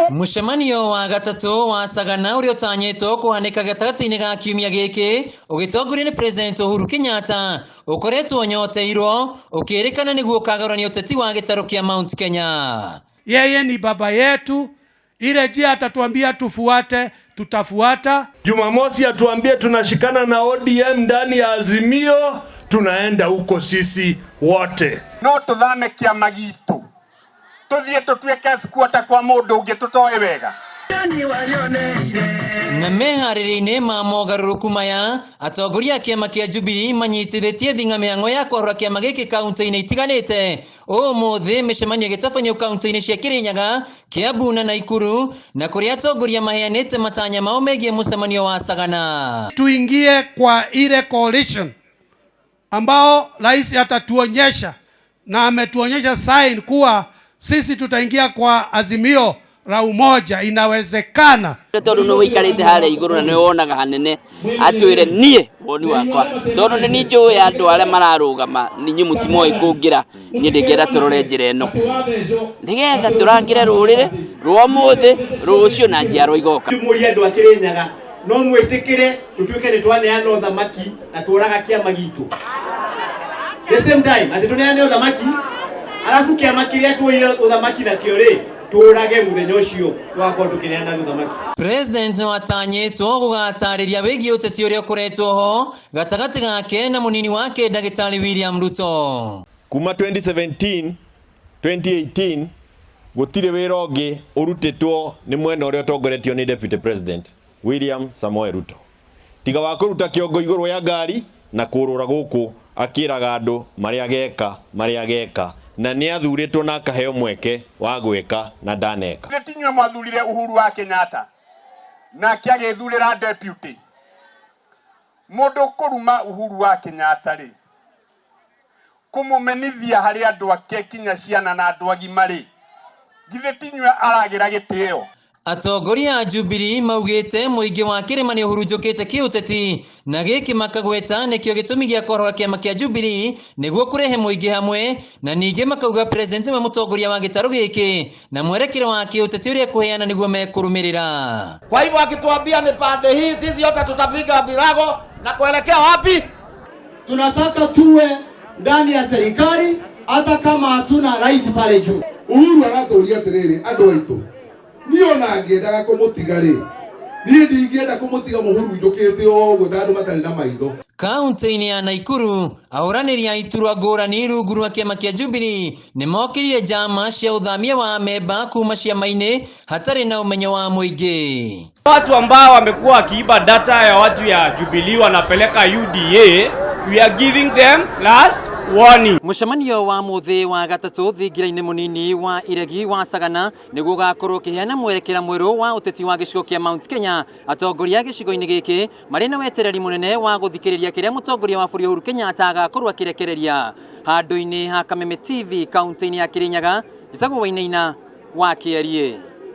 Mũcemanio wa gatatũ wa Sagana ũrĩa ũtanyĩtwo kũhanĩka gatagatĩ-inĩ ga kiumia gĩkĩ ũgĩtongorio nĩ President Uhuru Kenyatta ũkoretwo ũnyoteirwo ũkĩrĩkana nĩguo ũkagarũrania ũteti wa gĩtarũ kĩa Mount Kenya. Yeye ni baba yetu, ile njia atatuambia tufuate, tutafuata. Jumamosi atuambie tunashikana na ODM ndani ya Azimio, tunaenda huko sisi wote. No tuthame kiama gitu tuthie tutuike squatter kwa mundu ungi tutoe wega. Na meharĩria-inĩ ma mogarũrũku maya, atongoria a kĩama kĩa Jubilee manyitithĩtie thing'a mĩhang'o ya kwarũra kĩama gĩkĩ kaunti-inĩ itiganĩte. Ũmũthĩ mĩcemanio ĩgĩtabanio kaunti-inĩ cia Kĩrĩnyaga, Kiambu na Naikuru, na kũrĩa atongoria maheanĩte matanya mao megiĩ mũcemanio wa Sagana. Tuingie kwa ile coalition ambao rais atatuonyesha na ametuonyesha sign kuwa sisi tutaingia kwa Azimio la Umoja, inawezekana. Tondu nĩ wĩikarĩte harĩa igũrũ na nĩ wonaga hanene, atwĩre niĩ woni wakwa, tondũ nĩ niĩ njũĩ andũ arĩa mararũgama, inyuĩ mũtimoĩ kũngĩra. Niĩ ndĩngĩenda tũrore njĩra ĩno nĩgetha tũrangĩre rũrĩrĩ rwa ũmũthĩ, rũciũ na njiarwa igoka. Mũrie andũ a Kĩrĩnyaga, no mwĩtĩkĩre tũtuĩke nĩ twaneana ũthamaki na tũraga kĩama gitũ the same time, atĩ tũneane ũthamaki arabu kĩama kĩrĩa tuoire ũthamaki nakĩo rĩ, tũrage mũthenya ũcio twakorwo tũkĩneana ũthamaki? President no atanyĩtwo gũgatarĩria wĩgiĩ ũteti ũrĩa ũkoretwo ho gatagatĩ gake na mũnini wake Ndagĩtarĩ William Ruto. Kuma 2017 2018 gũtirĩ wĩra ũngĩ ũrutĩtwo nĩ mwena ũrĩa ũtongoretio nĩ Deputy President William Samoei Ruto tiga wa kũruta kĩongo igũrũ ya ngari na kũrũra gũkũ akĩraga andũ marĩa ageka, marĩa ageka, na nĩ athurĩtwo na akaheo mweke wa gwĩka na ndaneka. Nĩ tinyue mwathurire Uhuru wa Kenyatta nake agĩthurĩra deputy mũndũ kũruma Uhuru wa Kenyatta rĩ, kũmũmenithia harĩ andũ ake kinya ciana na andũ agima rĩ, githĩ tinyue aragĩra gĩtĩo? Atongoria a Jubilee maugĩte mũingĩ wa kĩrĩma nĩ ũhurunjũkĩte kĩũteti, na gĩkĩ makagweta nĩkĩo gĩtũmi gĩa kwarũra kĩama kĩa Jubilee nĩguo kũrehe mũingĩ hamwe, na ningĩ makauga president nĩwe mũtongoria wa gĩtarũ gĩkĩ na mwerekero wa kĩũteti ũrĩa ekũheana nĩguo mekũrũmĩrĩra. Kwa hivyo akituambia ni pande hii, sisi yote tutapiga virago na kuelekea wapi? Tunataka tuwe ndani ya serikali hata kama hatuna rais pale juu. Uhuru aratũria atĩrĩrĩ, andũ aitũ, niĩ ona ngĩendaga kũmũtiga rĩ, niĩ ndingĩenda kũmũtiga mũhurunjũkĩte o ũguo ta andũ matarĩ na maitho. Kaunti-inĩ ya Naikuru, ahũranĩri a iturwa ngũrani rungu rwa kĩama kĩa Jubilee nĩmokĩrire njama cia ũthamia wa amemba kuma ciama-inĩ hatarĩ na ũmenyo wa mũingĩ. Watu ambao wamekuwa wakiiba data ya watu ya Jubilee wanapeleka UDA, we are giving them last warning. Mũcemanio wa mũthĩ wa gatatũ thingira-inĩ mũnini wa Iregi wa Sagana nĩguo ũgakorwo ũkĩheana mwerekera mwerũ wa ũteti wa gĩcigo kĩa Mount Kenya. Atongoria a gĩcigo-inĩ gĩkĩ marĩ na wetereri mũnene wa gũthikĩrĩria kĩrĩa mũtongoria wa bũrũri Uhuru Kenyatta agakorwo akĩrekereria. Handũ-inĩ ha Kameme TV kaunti-inĩ ya Kĩrĩnyaga, njĩtagwo Wainaina wa Kĩariĩ.